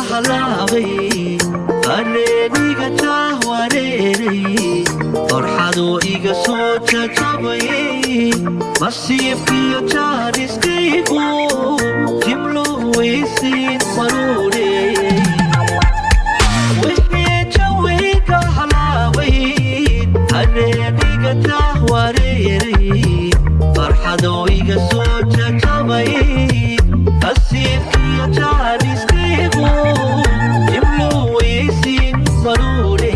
Halaabay hareeniga jahwareeray, farxaduu iga soo jajabay, nasiibkiyo jaaniskaygu jimluweysiin maruure. Wixii jawiga halaabay, hareeniga jahwareeray, farxaduu iga soo jajabay, nasiibkiyo jaaniskaygu jimluweysiin maruure.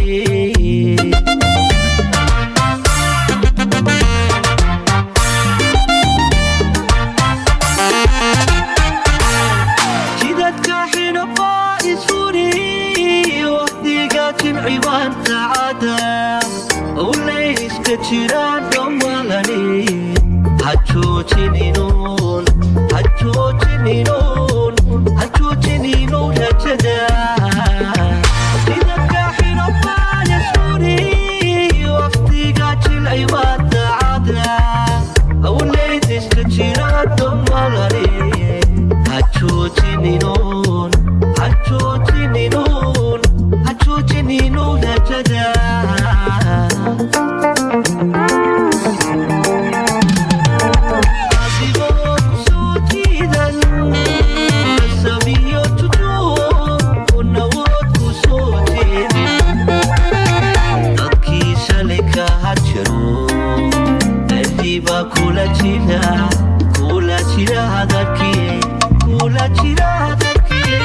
Jidadka xidhabaa isfuri, waqtiga jimcibaan saacada owlayska jiraan dhammalani. Ha joojininuun, ha joojininuun, ha joojininu rajada. Jidadka xidhabaa isfuri, waqtiga jilcibaan saacada owlayska jiraan dhammalani. Ha joojininuun, ha joojininuun, ha joojininu rajada. Adigoo ku soo jiidan sabiyo tutuu nawood ku soo jeedin, dadkii shalay ka jiro baa kula jira, kula jira hadalkii, kula jira hadalkii,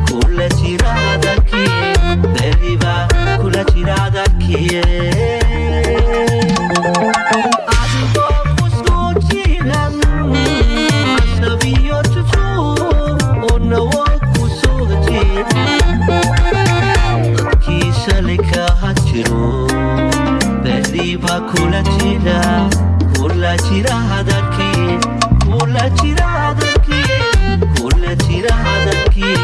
kula jira hadalkii, berriba kula jira hadalkii. Adigoo ku soo jiidan asabiyo tutuu nawood ku soo jeedin, dadkii shalay ka jiro berriba kula jira, kula jira hadalkii, kula jira hadalkii, kula jira hadalkii,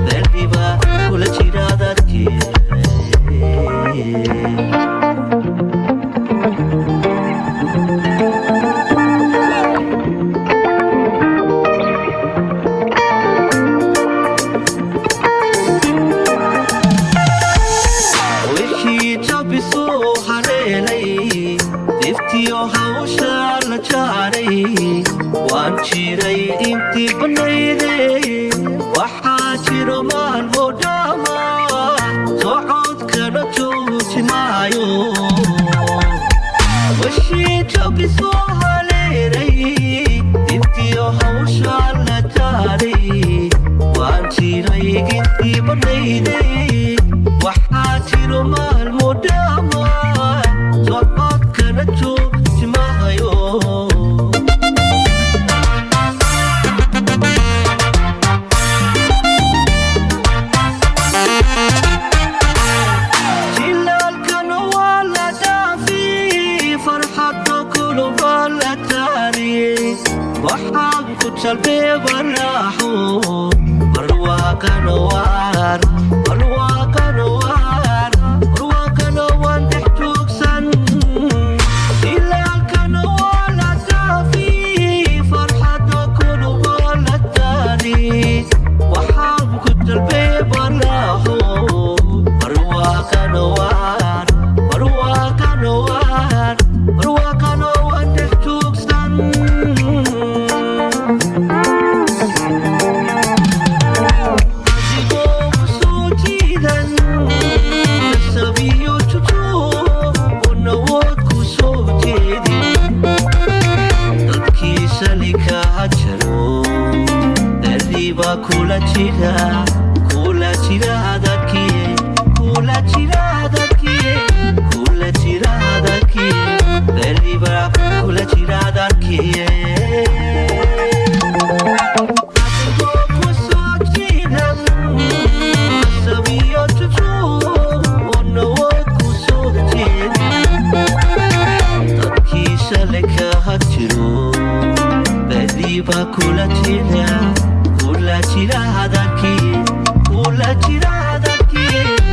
berriba kula jira hadalkii. Wixii jabisoo haleelay, diftiyo hawsha la jaaray, waan jiray intii banayday. Waxaa jiro maalmo dhama, socodkana jooji maayo. Wixii jabisoo haleelay, diftiyo hawsha la jaaray, waan jiray intii banayday. Waxaa jiro maalmo dhama, socodkana jooji maayo. Jilaalkana waa la dhaafi, farxadda kulubaa la taariyey, waxaan ku jalbee baraaxo, barwaaqana waar, barwaaqana waar, barwaaqana waan dhex joogsan. Jilaalkana waa la dhaafi, farxadda kulubaa la taariyey, waxaan ku jalbee baraaxo, barwaaqana waar, barwaaqana waar, barwaaqana waan dhex joogsan. Adigoo ku soo jiidan sabiyo tutuu nawood ku soo jeedin, dadkii shalay ka jaro berriba kula jira, kula jira hadalkii, kula jira hadalkii, kula jira hadalkii, berriba kula jira hadalkii. Adigoo ku soo jiidan sabiyo tutuu nawood ku soo jeedin, dadkii shalay ka jiro berriba kula jira, kula jira hadalkii, kula jira hadalkii.